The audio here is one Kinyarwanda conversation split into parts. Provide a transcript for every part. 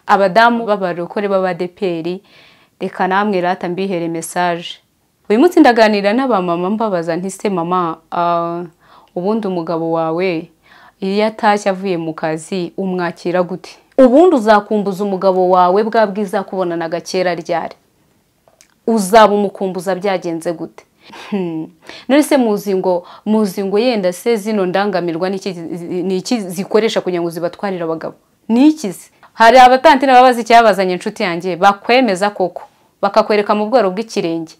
Abadamu b'abarokore b'abadeperi, reka namwe rata mbihere message. Uyu munsi ndaganira n'abamama mbabaza nti se mama, ubundi umugabo wawe iyo atashye avuye mu kazi umwakira gute? Ubundi uzakumbuza umugabo wawe bwa bwiza kubonanaga kera ryari? Uzaba umukumbuza byagenze gute? None se muzi ngo yenda se zino ndangamirwa niki zikoresha kugira ngo zibatwarire abagabo? Niki se? Hari abatantine babazi icyabazanye inshuti yanjye bakwemeza koko bakakwereka mu bworo bw'ikirenge,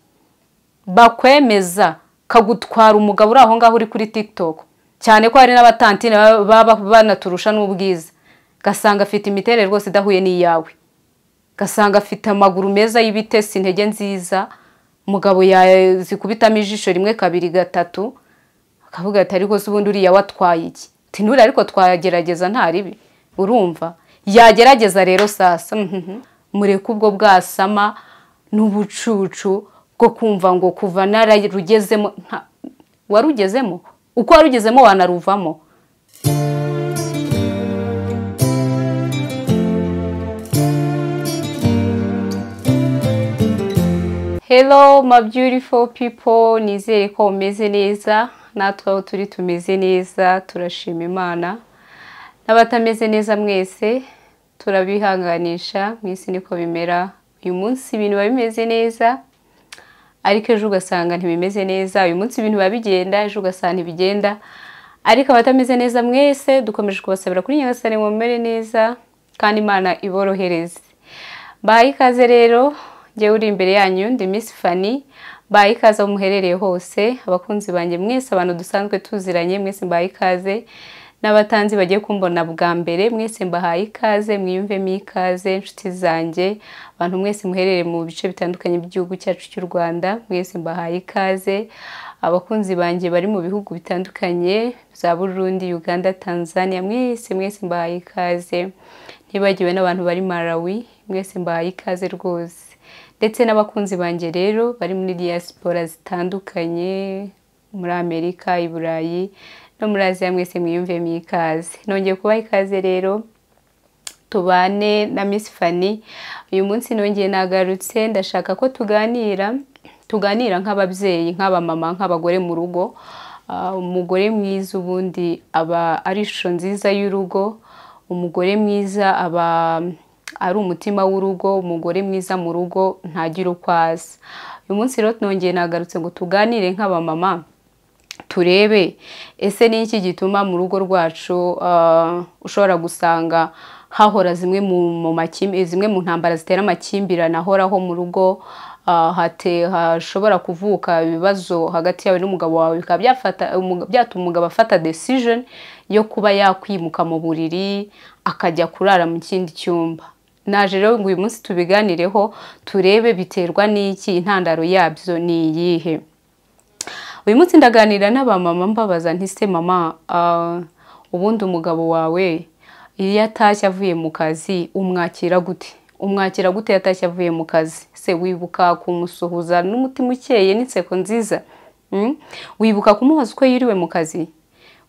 bakwemeza kagutwara umugabo uri aho ngaho uri kuri TikTok, cyane ko hari n'abatantine baba banaturusha n'ubwiza, gasanga afite imiterere rwose idahuye n'iyawe, gasanga afite amaguru meza y'ibitesi, intege nziza, umugabo yazikubitamo ijisho rimwe kabiri gatatu akavuga ati ariko se ubundi uriya watwaye iki? Tinura ariko twagerageza nta ribi. Urumva yagerageza rero sasa mureke ubwo bwasama n'ubucucu bwo kumva ngo kuva nararugezemo. Warugezemo uko warugezemo wanaruvamo. Hello my beautiful people, nizere ko umeze neza, natwe aho turi tumeze neza, turashima Imana. N'abatameze neza mwese turabihanganisha, mwisi niko bimera. Uyu munsi ibintu biba bimeze neza, ariko ejo ugasanga ntibimeze neza. Uyu munsi ibintu biba bigenda, ejo ugasanga ntibigenda. Ariko abatameze neza mwese dukomeje kubasabira kuri Nyagasani ngo mumere neza kandi Imana iborohereze. Bahaye ikaze rero, njyewe uri imbere yanyu ndi Miss Fanny. Bahaye ikaze aho muherereye hose, abakunzi banjye mwese, abantu dusanzwe tuziranye mwese mbahaye ikaze, n'abatanzi bagiye kumbona bwa mbere mwese mbahaye ikaze, mwiyumvemo ikaze inshuti zanjye, abantu mwese muherereye mu bice bitandukanye by'igihugu cyacu cy'u Rwanda mwese mbahaye ikaze, abakunzi banjye bari mu bihugu bitandukanye za Burundi, Uganda, Tanzania mwese mwese mbahaye ikaze, ntibagiwe n'abantu bari Malawi mwese mbahaye ikaze rwose, ndetse n'abakunzi banjye rero bari muri diaspora zitandukanye muri Amerika, i Burayi no muri Aziya mwese mwiyumvemo ikaze. Nongeye kubaha ikaze rero tubane na Miss Fanny. Uyu munsi nongeye nagarutse, ndashaka ko tuganira nk'ababyeyi, nk'abamama, nk'abagore mu rugo. Umugore mwiza ubundi aba ari ishusho nziza y'urugo, umugore mwiza aba ari umutima w'urugo, umugore mwiza mu rugo ntagira uko asa. Uyu munsi rero nongeye nagarutse ngo tuganire nk'abamama, turebe ese ni iki gituma mu rugo rwacu ushobora gusanga hahora zimwe mu ntambara zitera amakimbirane ahoraho mu rugo, hashobora kuvuka ibibazo hagati yawe n'umugabo wawe bikaba byatuma umugabo afata decision yo kuba yakwimuka mu buriri akajya kurara mu kindi cyumba. Naje rero ngo uyu munsi tubiganireho, turebe biterwa n'iki, intandaro yabyo ni iyihe. Uyu munsi ndaganira n'abamama mbabaza nti se mama, ubundi umugabo wawe iyo atashye avuye mu kazi umwakira gute? Umwakira gute yatashye avuye mu kazi? Se wibuka kumusuhuza n'umutima ukeye n'inseko nziza? Wibuka kumubaza uko yiriwe mu kazi?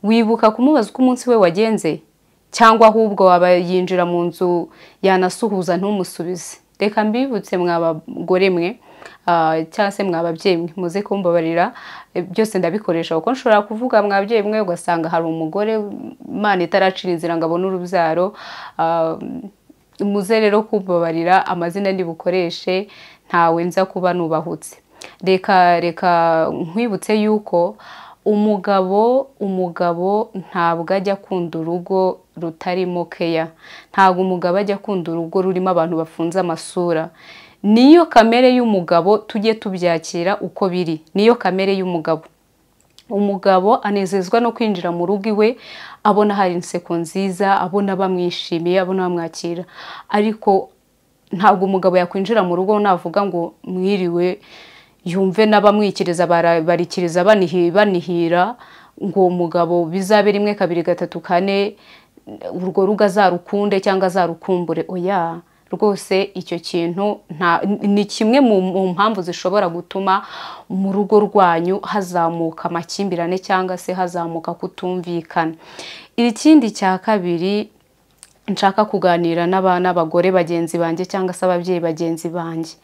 Wibuka kumubaza uko umunsi we wagenze? Cyangwa ahubwo waba yinjira mu nzu yanasuhuza ntumusubize? Reka mbibutse mw'abagore mwe, cyangwa se mw'ababyeyi mwe, muze kumbabarira, byose ndabikoresha kuko nshobora kuvuga mw'ababyeyi mwe ugasanga hari umugore Imana itaracira inzira ngo abone urubyaro. Muze rero kumbabarira, amazina ndibukoreshe ntawe nza kuba nubahutse. Reka nkwibutse yuko umugabo ntabwo ajya akunda urugo rutarimo keya, ntabwo umugabo ajya akunda urugo rurimo abantu bafunze amasura. Niyo kamere y'umugabo, tujye tubyakira uko biri. Niyo kamere y'umugabo. Umugabo anezezwa no kwinjira mu rugo iwe abona hari inseko nziza, abona bamwishimiye, abona bamwakira. Ariko ntabwo umugabo yakwinjira mu rugo navuga ngo mwiriwe, yumve n'abamwikiriza barikiriza banihira ngo umugabo bizabe rimwe kabiri gatatu kane urwo rugo azarukunde cyangwa azarukumbure. Oya, rwose icyo kintu ni kimwe mu mpamvu zishobora gutuma mu rugo rwanyu hazamuka amakimbirane cyangwa se hazamuka kutumvikana. Ikindi cya kabiri Nshaka kuganira n'abagore bagenzi banjye cyangwa se ababyeyi bagenzi banjye.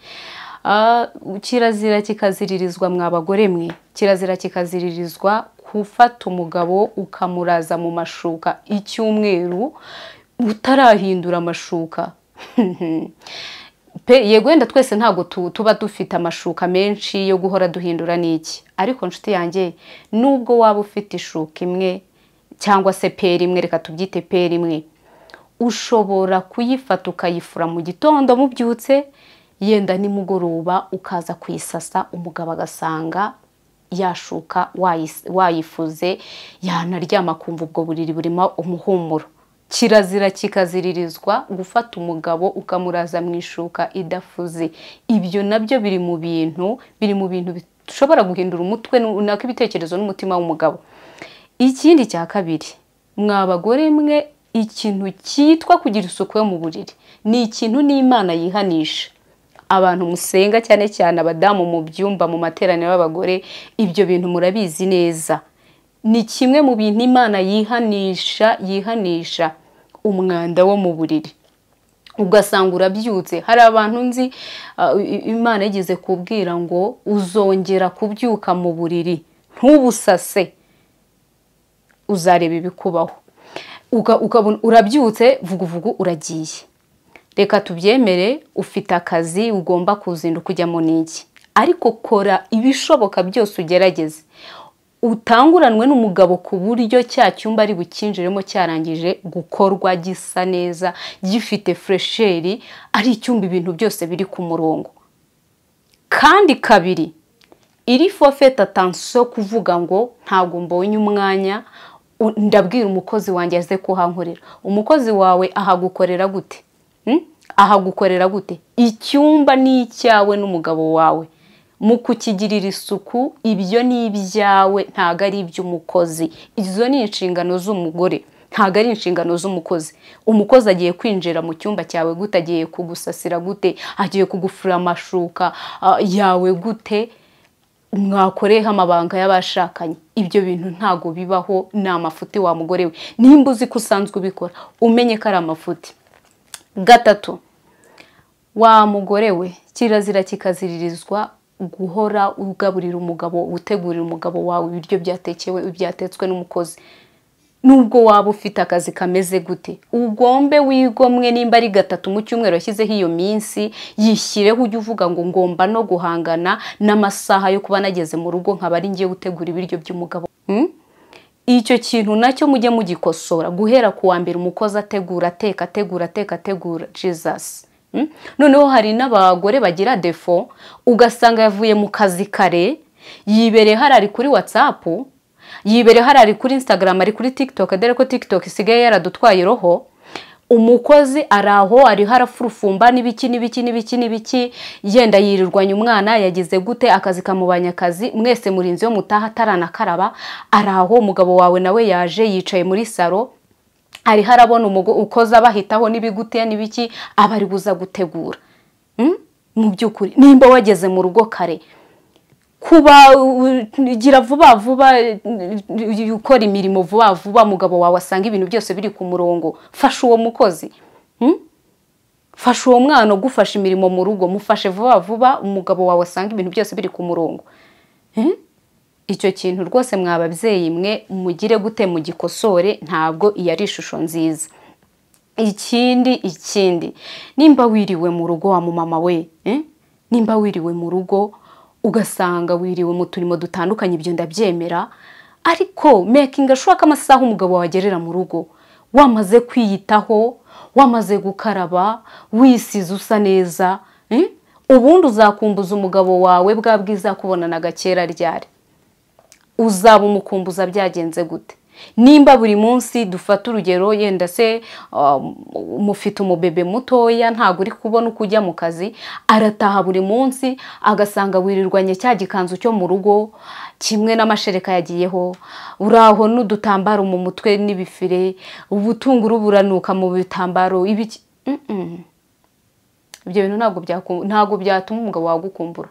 Kirazira kikaziririzwa mwa bagore mwe, kirazira kikaziririzwa gufata umugabo ukamuraza mu mashuka icyumweru utarahindura amashuka. Pe yego wenda twese ntabwo tuba dufite amashuka menshi yo guhora duhindura n'iki, ariko nshuti yanjye nubwo waba ufite ishuka imwe cyangwa se peri imwe, reka tubyite peri imwe, ushobora kuyifata ukayifura mu gitondo mubyutse, yenda nimugoroba ukaza kuyisasa, umugabo agasanga yashuka wayifuze, yanaryama akumva ubwo buriri burimo umuhumuro. Kirazira kikaziririzwa gufata umugabo ukamuraza mu ishuka idafuze. Ibyo nabyo biri mu bintu bishobora guhindura umutwe nako ibitekerezo n'umutima w'umugabo. Ikindi cya kabiri, mwa bagore mwe, ikintu cyitwa kugira isuku yo mu buriri ni ikintu n'Imana yihanisha. Abantu musenga cyane cyane abadamu mu byumba mu materaniro y'abagore, ibyo bintu murabizi neza. Ni kimwe mu bintu Imana yihanisha umwanda wo mu buriri. Ugasanga urabyutse, hari abantu nzi Imana yigeze kubwira ngo uzongera kubyuka mu buriri ntubusase, uzareba ibikubaho. Ukabona urabyutse vuguvugu uragiye. Reka tubyemere, ufite akazi ugomba kuzinduka ujyamo n'iki, ariko kora ibishoboka byose ugerageze utanguranwe n'umugabo ku buryo cya cyumba ari bukinjiremo cyarangije gukorwa, gisa neza, gifite fresheri, ari icyumba ibintu byose biri ku murongo. Kandi kabiri, iri fofete attention kuvuga ngo ntabwo mbonye umwanya, ndabwira umukozi wanjye aze kuhankorera. Umukozi wawe ahagukorera gute? Ahagukorera gute? Icyumba ni icyawe n'umugabo wawe. Mu kukigirira isuku ibyo ni ibyawe, ntago ari iby'umukozi. Izo ni inshingano z'umugore, ntago ari inshingano z'umukozi. Umukozi agiye kwinjira mu cyumba cyawe gute? Agiye kugusasira gute? Agiye kugufura amashuka yawe gute? Mwakoreho amabanga y'abashakanye. Ibyo bintu ntago bibaho, ni amafuti wa mugore we. Nimba uzi ko usanzwe ubikora, umenye ko ari amafuti. Gatatu, wa mugore we, kirazira kikaziririzwa guhora ugaburira umugabo, utegurira umugabo wawe ibiryo byatekewe, byatetswe n'umukozi. Nubwo waba ufite akazi kameze gute, ugombe wigomwe, nimba ari gatatu mu cyumweru yashyizeho iyo minsi, yishyireho ujye uvuga ngo ngomba no guhangana n'amasaha yo kuba nageze mu rugo nkaba ari ngiye gutegura ibiryo by'umugabo. Icyo kintu nacyo mujye mugikosora guhera ku wa mbere, umukozi ategura, ateka, ategura, ateka, ategura. Jesus. Noneho hari n'abagore bagira defo, ugasanga yavuye mu kazi kare, yibereye hari kuri WhatsApp, yibereye hari kuri Instagram, ari kuri TikTok, dore ko TikTok isigaye yaradutwaye roho. Umukozi araho ari harafurufumba n'ibiki n'ibiki n'ibiki n'ibiki, yenda yirirwanya umwana, yagize gute, akazi kamubanya akazi, mwese murinzi yo mutaha ataranakaraba, araho umugabo wawe nawe yaje yicaye muri salo, ari harabona ukoza bahitaho n'ibigute n'ibiki, abari buza gutegura. Mu by'ukuri nimba wageze mu rugo kare, kuba gira vuba vuba, ukora imirimo vuba vuba, mugabo wawe asanga ibintu byose biri ku murongo. Fasha uwo mukozi, fasha uwo mwana ugufasha imirimo mu rugo, mufashe vuba vuba, umugabo wawe asanga ibintu byose biri ku murongo. Icyo kintu rwose mwa babyeyi mwe mugire gute, mugikosore, ntabwo iyi ari ishusho nziza. Ikindi, nimba wiriwe mu rugo wa mumama we, nimba wiriwe mu rugo ugasanga wiriwe mu turimo dutandukanye, ibyo ndabyemera, ariko making sure ko amasaha umugabo wagerera mu rugo wamaze kwiyitaho, wamaze gukaraba, wisize usa neza, ubundi uzakumbuza umugabo wawe bwa bwiza kubonana gakera ryari. Uzaba umukumbuza byagenze gute? Nimba buri munsi dufata urugero, yenda se mufite umubebe mutoya, ntago uri kubona uko ujya mu kazi, arataha buri munsi agasanga wirirwanye cya gikanzu cyo mu rugo kimwe n'amashereka yagiyeho, uraho n'udutambaro mu mutwe n'ibifire, ubutunguru buranuka mu bitambaro ibiki. Ibyo bintu ntabwo byatuma umugabo wagukumbura.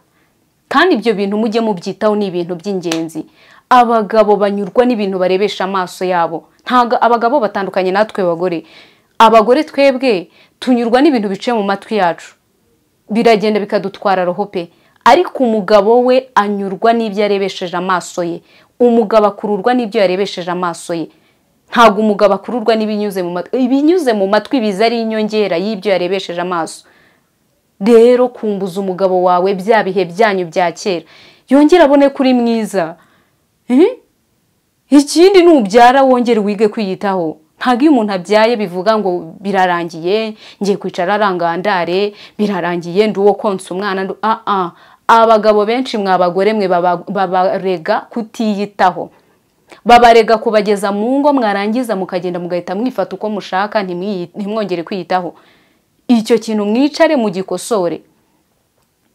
Kandi ibyo bintu mujye mubyitaho, ni ibintu by'ingenzi. Abagabo banyurwa n'ibintu barebesha amaso yabo. Ntago abagabo batandukanye natwe bagore. Abagore twebwe tunyurwa n'ibintu biciye mu matwi yacu, biragenda bikadutwara roho pe. Ariko umugabo we anyurwa n'ibyo yarebesheje amaso ye. Umugabo akururwa n'ibyo yarebesheje amaso ye. Ntabwo umugabo akururwa n'ibinyuze mu matwi. Ibinyuze mu matwi biza ari inyongera y'ibyo yarebesheje amaso. Rero kumbuza umugabo wawe bya bihe byanyu bya kera, yongera abone kuri mwiza. Ikindi nubyara wongere wige kwiyitaho. Ntabwo iyo umuntu abyaye bivuga ngo birarangiye, ngiye kwicara arangandare, birarangiye ndi uwo konsa umwana. Abagabo benshi mwabagore mwe babarega kutiyitaho, babarega kubageza mu ngo, mwarangiza mukagenda mugahita mwifata uko mushaka, ntimwongere kwiyitaho. Icyo kintu mwicare mugikosore.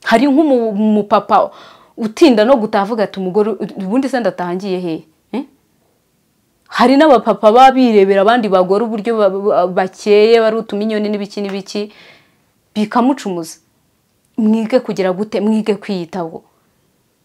Hari nk'umupapa utinda no gutavuga ati umugore ubundi se ndatangiye he? Hari n'abapapa babirebera abandi bagore uburyo bakeye bari utuminyoni n'ibiki n'ibiki bikamucumuza. Mwige kugira gute? Mwige kwiyitaho.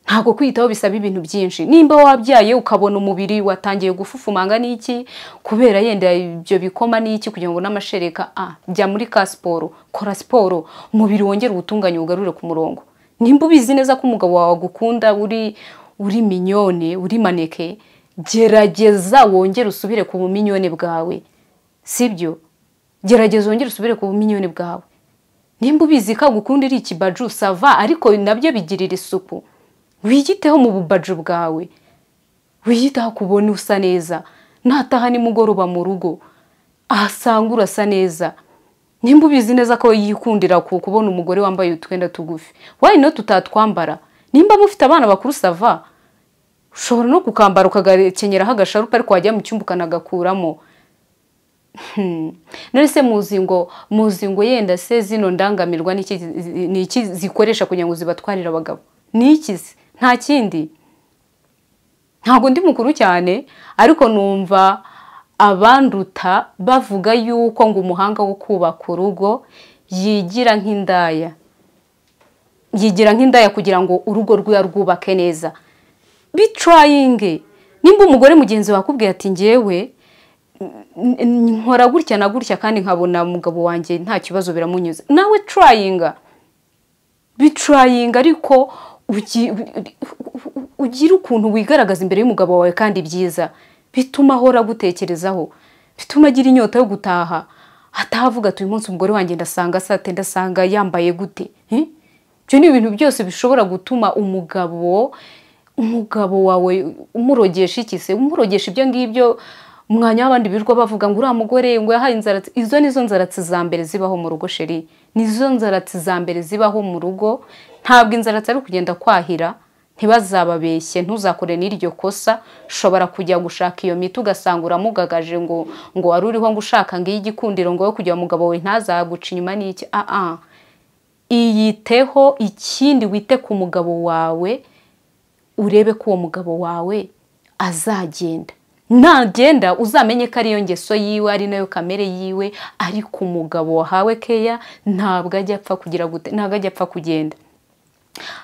Ntabwo kwiyitaho bisaba ibintu byinshi. Nimba wabyaye ukabona umubiri watangiye gufufumanga n'iki kubera yenda ibyo bikoma n'iki kugira ngo n'amashereka, jya muri ka siporo, kora siporo, umubiri wongere ubutunganye ugarure ku murongo. Nimba ubizi neza ko umugabo wawe agukunda uri minyone, uri maneke, gerageza wongere usubire ku buminyone bwawe. Sibyo? Gerageza wongere usubire ku buminyone bwawe. Nimba ubizi ko agukunda iri ikibaju sava, ariko nabyo bigirira isuku. Wiyiteho mu bubaju bwawe, wiyiteho kubona usa neza. Nataha nimugoroba mu rugo ahasanga urasa neza. Nimba ubizi neza ko yikundira kubona umugore wambaye utwenda tugufi, why not tutatwambara? Nimba mufite abana bakuru sava, ushobora no kukambara ukagakenyeraho agasharupe, ariko wajya mu cyumba ukanagakuramo. None se muzi ngo yenda se zino ndangamirwa n'iki zikoresha kugira ngo zibatwarire abagabo? Niki se? Nta kindi. Ntabwo ndi mukuru cyane, ariko numva abanduta bavuga yuko ngo umuhanga wo kubaka urugo yigira nk'indaya. Yigira nk'indaya kugira ngo urugo rwe arwubake neza. Bitrying. Nimba umugore mugenzi wakubwiye ati ngewe nkora gutya na gutya kandi nkabona umugabo wanjye nta kibazo biramunyuze, nawe tryinga. Bitrying, ariko ugira ukuntu wigaragaza imbere y'umugabo wawe kandi byiza, bituma ahora gutekerezaho, bituma agira inyota yo gutaha, atavuga ati uyu munsi umugore wanjye ndasanga sate, ndasanga yambaye gute. Ibyo ni ibintu byose bishobora gutuma umugabo wawe umurogesha iki se? Umurogesha ibyo ngibyo. Umwanya w'abandi birirwa bavuga ngo uriya mugore ngo yahaye inzaratsi. Izo nizo nzaratsi za mbere zibaho mu rugo sheri, nizo nzaratsi za mbere zibaho mu rugo. Ntabwo inzaratsi ari kugenda kwahira, ntibazababeshye, ntuzakore n'iryo kosa. Ushobora kujya gushaka iyo miti ugasanga uramugagaje ngo wari uriho ngo ushaka ngo igikundiro ngo yo kujya umugabo we ntazaguca inyuma n'iki. Iyiteho. Ikindi wite ku mugabo wawe, urebe ko uwo mugabo wawe azagenda. Nagenda uzamenye ko ariyo ngeso yiwe, ari nayo kamere yiwe, ariko umugabo wahawe keya ntabwo ajya apfa kugira gute, ntabwo ajya apfa kugenda.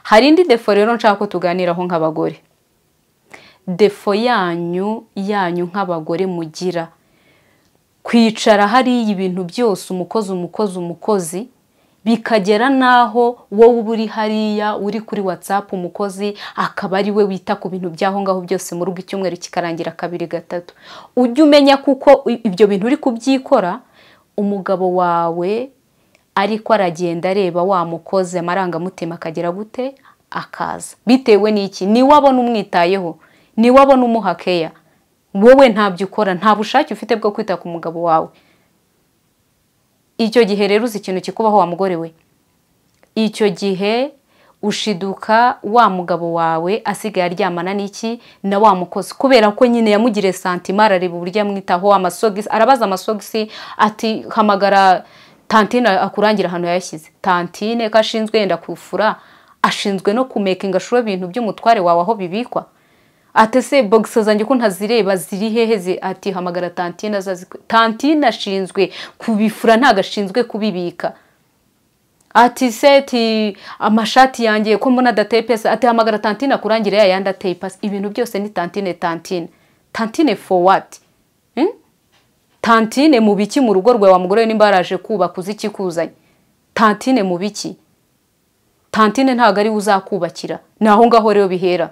Hari indi defo rero nshaka ko tuganiraho nk'abagore. Defo yanyu nk'abagore mugira kwicara hariya ibintu byose umukozi umukozi umukozi, bikagera naho wowe uba uri hariya uri kuri WhatsApp, umukozi akaba ari we wita ku bintu byaho ngaho byose mu rugo, icyumweru kikarangira kabiri gatatu. Ujye umenya kuko ibyo bintu uri kubyikora, umugabo wawe ariko aragenda areba wa mukozi amarangamutima akagera gute akaza. Bitewe n'iki? Ni wabona umwitayeho, ni wabona umuha keya, wowe ntabyo ukora, nta bushake ufite bwo kwita ku mugabo wawe. Icyo gihe rero uzi ikintu kikubaho wa mugore we. Icyo gihe ushiduka wa mugabo wawe asigaye aryamana n'iki na wa mukozi, kubera ko nyine yamugiriye santima, arareba uburyo amwitaho, amasogisi arabaza amasogisi ati hamagara tantine akurangira ahantu yayashyize. Tantine ko ashinzwe yenda kufura, ashinzwe no kumekinga sure ibintu by'umutware wawe aho bibikwa. Ate se boxer zanjye ko ntazireba ziri hehe? Ati hamagara tantine azazi. Tantine ashinzwe kubifura, ntago ashinzwe kubibika. Ati seti amashati yanjye ko mbona adateye pesa, ati hamagara tantine akurangira ya yandi ateye pasi. Ibintu byose ni tantine tantine. Tantine for what? Tantine mu biki mu rugo rwawe wa mugore nimba yaraje kubaka uzi ikikuzanye? Tantine mu biki? Tantine ntabwo ari we uzakubakira. Ni aho ngaho rero bihera.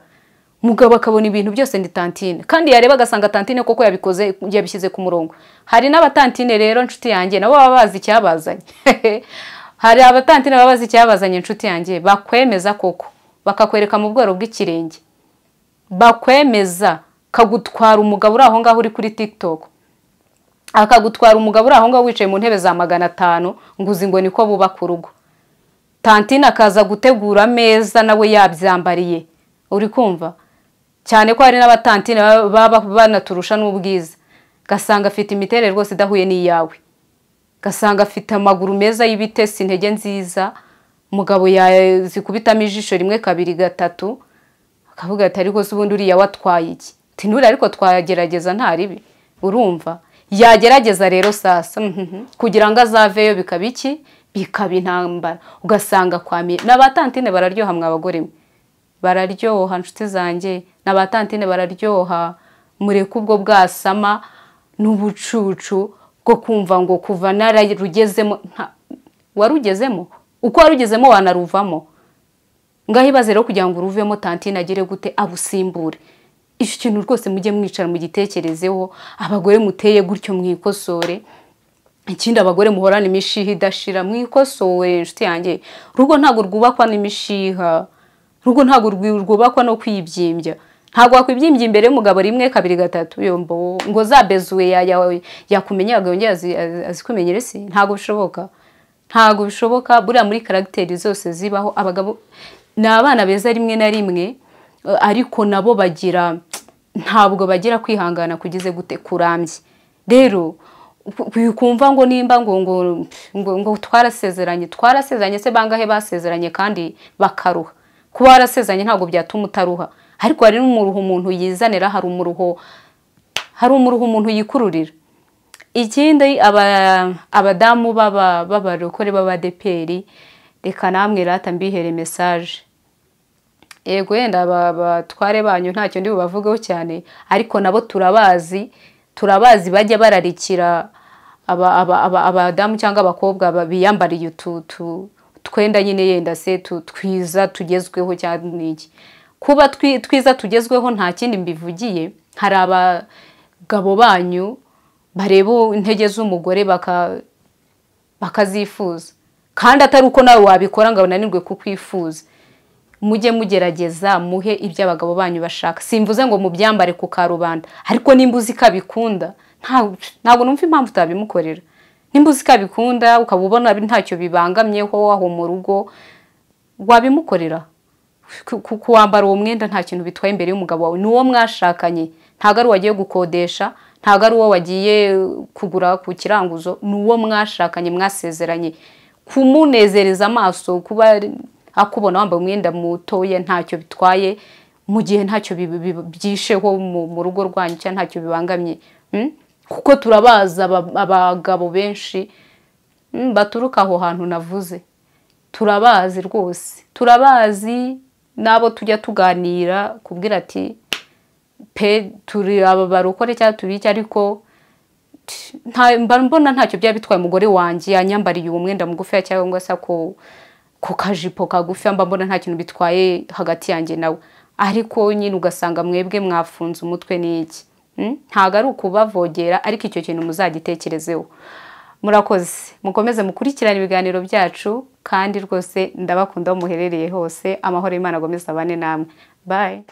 Mugabo akabona ibintu byose ni tantine, kandi yareba agasanga tantine koko yabikoze, yabishyize ku murongo. Hari n'abatantine rero nshuti yanjye nabo baba bazi icyabazanye. Hari abatantine baba bazi icyabazanye nshuti yanjye, bakwemeza koko, bakakwereka mu bworo bw'ikirenge, bakwemeza kagutwara umugabo uri aho ngaho uri kuri TikTok, akagutwara umugabo uri aho ngaho wicaye mu ntebe za 500 ngo uzi ngo niko bubaka urugo. Tantine akaza gutegura ameza nawe yabyambariye, uri kumva? Cyane ko hari n'abatantine baba banaturusha n'ubwiza, gasanga afite imiterere rwose idahuye n'iyawe, gasanga afite amaguru meza y'ibitesi, intege nziza, umugabo yazikubitamo ijisho rimwe kabiri gatatu akavuga ati ariko se ubundi uriya watwaye iki? Ati nuri ariko twagerageza nta ribi. Urumva yagerageza rero sasa kugira ngo azaveyo bikaba iki? Bikaba intambara. Ugasanga kwamiye. N'abatantine bararyoha mwa bagore mwe, bararyoha nshuti zanjye, n'abatantine bararyoha. Mureke ubwo bwasama n'ubucucu bwo kumva ngo kuva nararugezemo. Warugezemo uko warugezemo wanaruvamo. Ngaho ibaze rero kugira ngo uruvemo tantine agere gute abusimbure. Icyo kintu rwose mujye mwicara mugitekerezeho. Abagore muteye gutyo mwikosore. Ikindi abagore muhorana imishiha idashira, mwikosore nshuti yanjye. Urugo ntabwo rwubakwa n'imishiha, urugo ntabwo rwubakwa no kwibyimbya. Ntabwo wakwibyimbya imbere y'umugabo rimwe kabiri gatatu yombo ngo zabezuwe yakumenya yongera azikumenyere si. Ntabwo bishoboka, ntabwo bishoboka. Buriya muri karagiteri zose zibaho abagabo ni abana beza rimwe na rimwe, ariko nabo bagira, ntabwo bagira kwihangana kugeze gute kurambye. Rero kumva ngo nimba ngo ngo ngo twarasezeranye, twarasezeranye se bangahe basezeranye kandi bakaruha? Kuba warasezeranye ntabwo byatuma utaruha, ariko hari n'umuruho umuntu yizanira, hari umuruho umuntu yikururira. Ikindi abadamu b'abarokore b'abadeperi, reka namwe rata mbihere message. Yego yenda abatware banyu ntacyo ndi bubavugeho cyane, ariko nabo turabazi, turabazi bajya bararikira abadamu cyangwa abakobwa biyambariye utu twenda nyine yenda se twiza tugezweho cyane iki. Kuba twiza tugezweho nta kindi mbivugiye, hari abagabo banyu bareba intege z'umugore bakazifuza, kandi atari uko nawe wabikora ngo unanirwe kukwifuza. Mujye mugerageza muhe ibyo abagabo banyu bashaka. Simvuze ngo mubyambare ku karubanda, ariko nimba uzi ko abikunda, ntabwo numva impamvu utabimukorera. Nimba uzi ko abikunda ukaba ubona ntacyo bibangamyeho aho mu rugo, wabimukorera. Kuwambara uwo mwenda nta kintu bitwaye imbere y'umugabo wawe, ni uwo mwashakanye, ntabwo ari uwo wagiye gukodesha, ntabwo ari uwo wagiye kugura ku kiranguzo, ni uwo mwashakanye mwasezeranye. Kumunezereza amaso, kuba akubona wambaye umwenda mutoya ntacyo bitwaye, mu gihe ntacyo byisheho mu rugo rwanyu cyangwa ntacyo bibangamye. Kuko turabaza abagabo benshi baturuka aho hantu navuze, turabazi rwose, turabazi nabo tujya tuganira kubwira ati pe turi aba barokore cyangwa turi iki, ariko mbona ntacyo byaba bitwaye umugore wanjye yanyambariye uwo mwenda mugufi cyangwa se ko ku kajipo kagufi, mba mbona nta kintu bitwaye hagati yanjye nawe. Ariko nyine ugasanga mwebwe mwafunze umutwe n'iki. Ntabwo ari ukubavogera, ariko icyo kintu muzagitekerezeho. Murakoze, mukomeze mukurikirane ibiganiro byacu, kandi rwose ndabakunda aho muherereye hose. Amahoro y'Imana agomeze abane namwe. Bye.